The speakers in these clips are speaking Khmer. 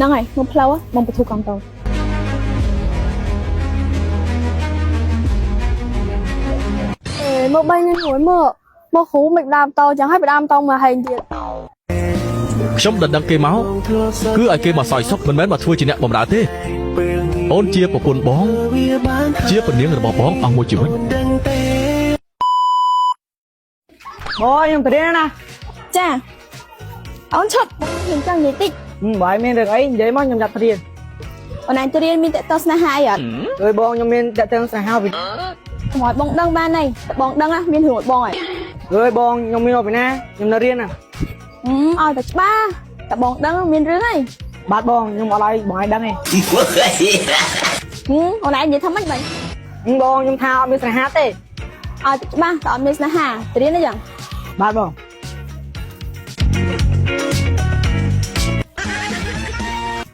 ហ្នឹងហើយមកផ្លូវបងបធូកង់តូអេមកបីនឹងរួយមកមកគ្រូមិនដើមតោចឹងហើយបដើមតោមកហែងទៀត ខ្ញុំដណ្ដឹងគេមកគឺឲ្យគេមកសោយសុខមិនមែនមកធ្វើជាអ្នកបម្រើទេអូនជាប្រពន្ធបងជាពនាងរបស់បងអស់មួយជីវិត បងខ្ញុំទៅរៀនណា ចាអូនឈប់ខ្ញុំចង់និយាយតិច បើឯងមានរឿងអីនិយាយមកខ្ញុំចាប់ទៅរៀន អូនឯងទៅរៀនមានតេតស្នេហាអីអត់ អើយបងខ្ញុំមានតាក់ទងស្នេហាពី កុំឲ្យបងដឹងបានទេតែបងដឹងណាមានរឿងឲ្យបងហើយ អើយបងខ្ញុំមានមកពីណាខ្ញុំនៅរៀនណា ឲ្យតែច្បាស់តែបងដឹងមានរឿងហើយ បាទបងខ្ញុំអត់ឲ្យបងឯងដឹងទេ អូនឯងនិយាយថាម៉េចបាញ់ បងខ្ញុំថាអត់មានស្នេហាទេ ឲ្យតែច្បាស់តែអត់មានស្នេហាទៅរៀនទេចឹង បាទបង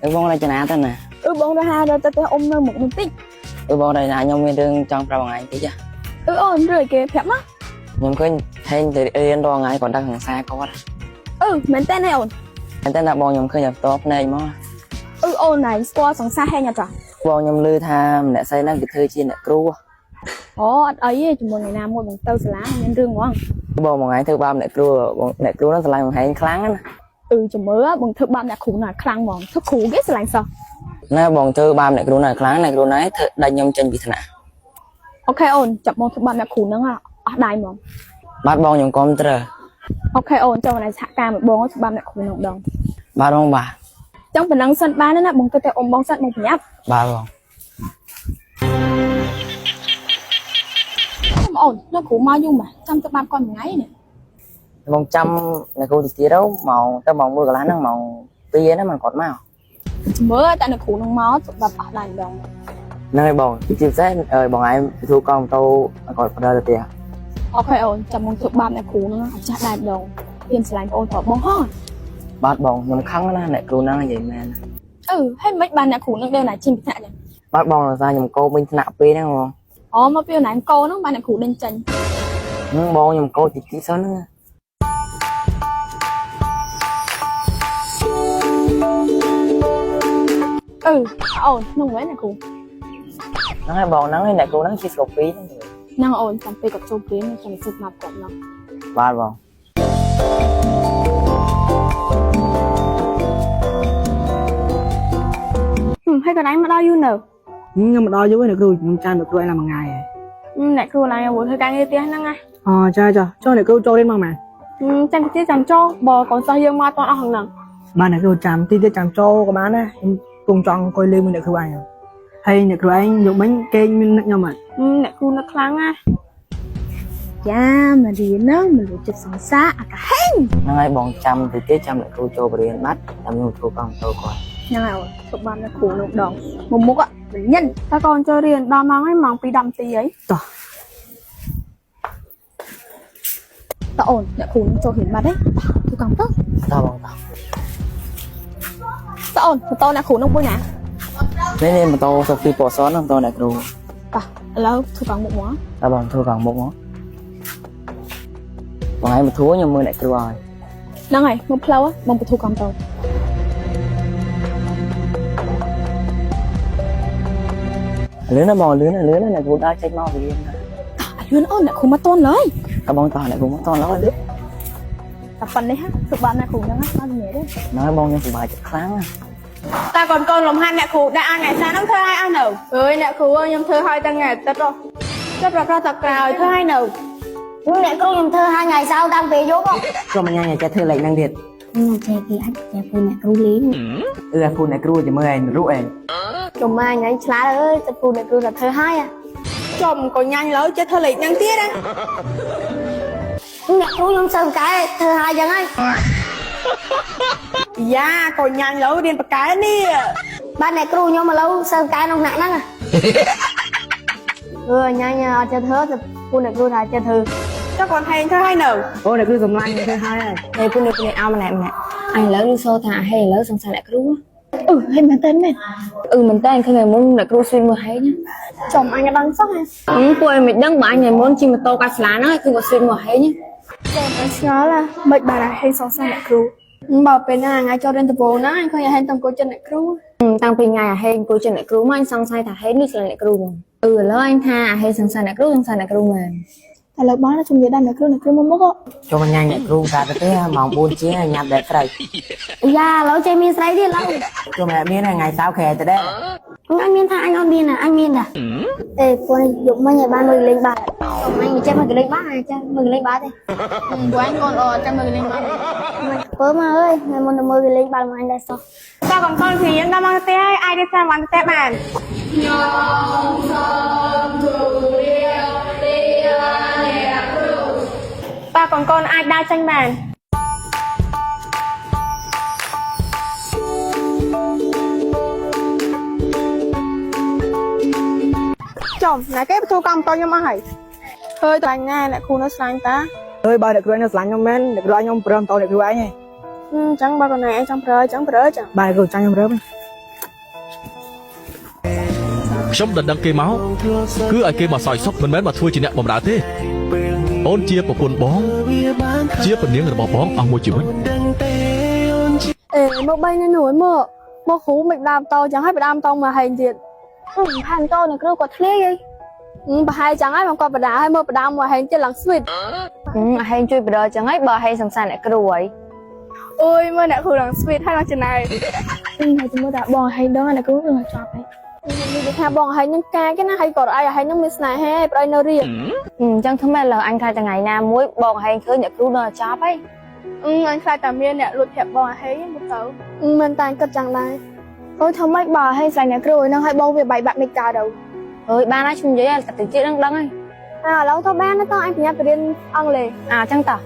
អឺបងរចនាទៅណា អឺបងទៅហាទៅទៅអ៊ំនៅមុខនោះតិច អឺបងរចនាខ្ញុំមានរឿងចង់ប្រាប់បងឯងតិច អឺអូនរឿងអីគេប្រាប់មក ខ្ញុំឃើញហេងទៅរៀនរាល់ថ្ងៃគាត់ដឹងសង្សារគាត់ អឺមែនតើអូន តែតែបងខ្ញុំឃើញតែផ្ទាល់ភ្នែកមក អឺអូនឯងស្គាល់សង្សារហេងអត់ចា បងខ្ញុំឮថាម្នាក់ស្រីហ្នឹងគេធ្វើជាអ្នកគ្រូ អូអត់អីទេជាមួយថ្ងៃណាមួយបងទៅសាលាមានរឿងហ្មង បងមួយថ្ងៃធ្វើបាបអ្នកគ្រូបងអ្នកគ្រូហ្នឹងស្រឡាញ់បងហែងខ្លាំងណា អឺចាំមើលបងធ្វើបាបអ្នកគ្រូណាខ្លាំងហ្មងធ្វើគ្រូគេស្រឡាញ់សោះ ណាបងធ្វើបាបអ្នកគ្រូណាខ្លាំងអ្នកគ្រូណាធ្វើដាច់ខ្ញុំចេញពីថ្នាក់ OK អូនចាប់បងធ្វើបាបអ្នកគ្រូហ្នឹងអស់ដៃហ្មង បាទបងខ្ញុំគាំទ្រ OK អូនចូលណៃសហការមួយបងធ្វើបាបអ្នកគ្រូហ្នឹងម្ដង បាទបងបាទ ចឹងប៉ុណ្ណឹងសិនបានណាបងទៅតែអ៊ំបងសិនបងប្រញាប់ បាទបង ខ្ញុំអូនអ្នកគ្រូមកយូរម៉េះចាំទៅបាបគាត់មួយថ្ងៃនេះ បងចាំអ្នកគ្រូទីទៀតទៅម៉ោងទៅម៉ោង1កន្លះហ្នឹងម៉ោង2ហ្នឹងมันគាត់មក ចាំមើលតែអ្នកគ្រូហ្នឹងមកធ្វើបាបអស់ដៃម្ដង ហ្នឹងហើយបងជាពិសេសបងឯងធ្វើកង់ម៉ូតូគាត់ផ្ដល់ទៅទៀត OK អូនចាំបងធ្វើបាបអ្នកគ្រូហ្នឹងឲ្យចាស់ដែរម្ដងហ៊ានស្រឡាញ់អូនប្រាប់បងហ៎ បាទបងខ្ញុំខឹងណាស់អ្នកគ្រូហ្នឹងនិយាយមែន អឺហើយមិនបានអ្នកគ្រូហ្នឹងដេញណាចេញពីថ្នាក់ចឹង បាទបងដោយសារខ្ញុំកោវិញថ្នាក់ពីរហ្នឹងបង អូមកពីណៃកោហ្នឹងបានអ្នកគ្រូដេញចេញ ហ្នឹងបងខ្ញុំកោតិចតិចសិនហ្នឹង អឺអូនហ្នឹងមែនអ្នកគ្រូ ហ្នឹងហើយបងហ្នឹងហើយអ្នកគ្រូហ្នឹងជាស្រូបពីរហ្នឹង ហ្នឹងអូនចាំពេលគាត់ចូលព្រៀនចាំសិតមកគាត់ហ្នឹង បាទបង ហើយកន្លែងមកដល់យូរនៅ ខ្ញុំមកដល់យូរហើយអ្នកគ្រូខ្ញុំចាំអ្នកគ្រូឯងឡើងមួយថ្ងៃហើយ អ្នកគ្រូឡើងវល់ធ្វើការងារផ្ទះហ្នឹងណា អូចាចាចុះអ្នកគ្រូចូលរៀនមកម៉ែ ចាំតិចចាំចូលបើកូនសិស្សយើងមកតអស់ហ្នឹង បាទអ្នកគ្រូចាំតិចទៀតចាំចូលក៏បានដែរខ្ញុំគង់ចង់អង្គុយលេងមួយអ្នកគ្រូឯងហើយអ្នកគ្រូឯងយកមិញគេងមាននឹកខ្ញុំអត់ អ្នកគ្រូនឹកខ្លាំងណាយ៉ាមករៀនហ្នឹងមិនรู้ចិត្តសង្សារអាកាហេង ហ្នឹងហើយបងចាំតិចទៀតចាំអ្នកគ្រូចូលបរៀនបាត់ចាំខ្ញុំធ្វើកង់ម៉ូតូគាត់ ហ្នឹងហើយអូនធ្វើបានអ្នកគ្រូនោះម្ដងមួយមុខមិនញិនតើកូនចូលរៀនដល់ម៉ោងហើយម៉ោង2:10នាទីហី តោះ តើអូនអ្នកគ្រូនឹងចូលរៀនបាត់ហីធ្វើកំទៅ តោះបងតោះ តើអូនម៉ូតូអ្នកគ្រូនឹងមួយណា នេះនេះម៉ូតូសូហ្វីពណ៌សហ្នឹងម៉ូតូអ្នកគ្រូ តោះឥឡូវធ្វើកង់មុខមក តើបងធ្វើកង់មុខមកបងឯងមកធ្វើខ្ញុំមើលអ្នកគ្រូឲ្យ ហ្នឹងហើយមកផ្លូវបងបធូកំទៅ លឿនណាបងលឿនណាលឿនណាអ្នកគ្រូដើរចេញមកបរៀនណា លឿនអូនអ្នកគ្រូមកតន់ឡើយ តើបងតោះអ្នកគ្រូមកតឡើយ តែប៉ុណ្នេះធ្វើបានអ្នកគ្រូហ្នឹងបាននិយាយទេ ហ្នឹងហើយបងខ្ញុំសប្បាយចិត្តខ្លាំងណាស់ តើកូនកូនលំហាត់អ្នកគ្រូដាក់ឲ្យថ្ងៃសៅរ៍ហ្នឹងធ្វើឲ្យអស់នៅអើយអ្នកគ្រូខ្ញុំធ្វើឲ្យតាំងថ្ងៃអាទិត្យហ៎ចុះប្រប្រុសតក្រោយធ្វើឲ្យនៅ អ្នកគ្រូខ្ញុំធ្វើឲ្យថ្ងៃសៅរ៍តាំងពីយប់ហ៎ ក៏មិនញ៉ាំចេះធ្វើលេខហ្នឹងទៀត ខ្ញុំចេះគេអាចចេះពូអ្នកគ្រូលេង អឺអាពូអ្នកគ្រូចាំមើលឯងរូឯង ចំមកញ៉ាញ់ឆ្លាតអើយតែពូអ្នកគ្រូតែធ្វើឲ្យ ចំក៏ញ៉ាញ់លើចេះធ្វើលេខហ្នឹងទៀតណា អ្នកគ្រូខ្ញុំសើកែធ្វើឲ្យយ៉ាងហើយ យ៉ាក៏ញ៉ាញ់លើរៀនបកែនេះ បាទអ្នកគ្រូខ្ញុំឥឡូវសើកែក្នុងថ្នាក់ហ្នឹងអឺញ៉ាញ់អត់ចេះធ្វើតែពូអ្នកគ្រូថាចេះធ្វើ ចុះកូនហែងធ្វើឲ្យនៅ អូអ្នកគ្រូសម្លាញ់ធ្វើឲ្យហើយ ហើយពូអ្នកគ្រូឲ្យម្នាក់ម្នាក់អញឥឡូវលឺសូថាហេឥឡូវសង្សារអ្នកគ្រូ អឺហើយមែនតើមែន អឺមែនតើឃើញថ្ងៃមុនអ្នកគ្រូស្វីតមើលហេង ចំអញក៏ដឹងសោះហ៎ អឺពួកឯងមិនដឹងបើអញថ្ងៃមុនជិះម៉ូតូកាត់សាលាហ្នឹងគឺគាត់ស្វីតមើលហេង ចាំអញឆ្ងល់ណាមិនបានឲ្យហេងសង្សារអ្នកគ្រូ បើពេលណាថ្ងៃចូលរៀនដំបូងណាអញឃើញអាហេងទៅអង្គុយចិត្តអ្នកគ្រូ តាំងពីថ្ងៃអាហេងអង្គុយចិត្តអ្នកគ្រូមកអញសង្ស័យថាហេងនេះឆ្លាញ់អ្នកគ្រូហ្មងអឺឥឡូវអញថាអាហេងសង្ស័យអ្នកគ្រូសង្ស័យអ្នកគ្រូមែន តែលើបងជំរាបដល់អ្នកគ្រូអ្នកគ្រូមកមុខ ចូលមកញ៉ាំអ្នកគ្រូកាទៅទេម៉ោង4ជាងញ៉ាំបែបស្រី យ៉ាឥឡូវចេះមានស្រីទៀតឡើយ ចូលមកមានថ្ងៃសៅរ៍ក្រែទៅដែរ អញមានថាអញអត់មានណាអញមានតាអេពួកនេះយកមិញឲ្យបានមើលលេងបាល់អញចេះមើលលេងបាល់អញចេះមើលលេងបាល់ទេ ពួកអញកូនអត់ចាំមើលលេងបាល់ មិនធ្វើមកអើយថ្ងៃមុនទៅមើលលេងបាល់មកអញដែរសោះ តើកូនកូនគ្នាយើងដល់មកផ្ទះហើយអាចរៀបសារបានផ្ទះបានខ្ញុំសូមជម្រាបលាអ្នកគ្រូតើកូនកូនអាចដើរចេញបាន ចំណាគេបន្ទូកម្មតខ្ញុំអស់ហើយហើយតែណាអ្នកគ្រូនៅស្លាញ់តា អើយបើអ្នកគ្រូឯងនៅស្រឡាញ់ខ្ញុំមែនអ្នកគ្រូឲ្យខ្ញុំប្រើម៉ូតូអ្នកគ្រូឯងហ៎ អញ្ចឹងបើកូនឯងចង់ប្រើអញ្ចឹងប្រើចឹង បើគ្រូចាញ់ខ្ញុំរើម ខ្ញុំដណ្ដឹងគេមកគឺឲ្យគេមកសោយសុខមិនមែនមកធ្វើជាអ្នកបម្រើទេអូនជាប្រពន្ធបង ជាពនាងរបស់បងអស់មួយជីវិត អេមកបីនៅនោះមកមកគ្រូមិនដើមតចឹងហើយបដើមតមកហែងទៀត ផានតោអ្នកគ្រូគាត់ធ្លាយអី ប្រហែលចឹងហើយមកគាត់បដាហើយមកបដើមមកហែងទៀតឡើងស្វីត អាហេងជួយបដចឹងហើយបើអាហេងសង្ស័យអ្នកគ្រូហើយ អើយមើលអ្នកគ្រូឡើងស្វីតហើយឡើងចំណែក ហើយជំនួសថាបងហែងដឹងអ្នកគ្រូនឹងចប់ហើយនិយាយថាបងហែងនឹងកាចណាហើយក៏ឲ្យហែងនឹងមានស្នេហាហើយប្តីនៅរៀន អញ្ចឹងធ្វើម៉េចឥឡូវអញខ្លាចថ្ងៃណាមួយបងអាហេងឃើញអ្នកគ្រូដល់ចប់ហើយ អឺអញខ្លាចតែមានអ្នកលួចប្រាប់បងអាហេងមកទៅ មិនតែគិតចឹងដែរអូយធ្វើម៉េចបើហែងស្លាញ់អ្នកគ្រូនឹងឲ្យបងវាបែកបាក់មិនកើតទៅ អើយបានហើយខ្ញុំនិយាយតែតិចទៀតនឹងដឹងហើយ អាឥឡូវទៅបានទៅអញប្រញាប់ទៅរៀនអង់គ្លេស អាអញ្ចឹងតោះ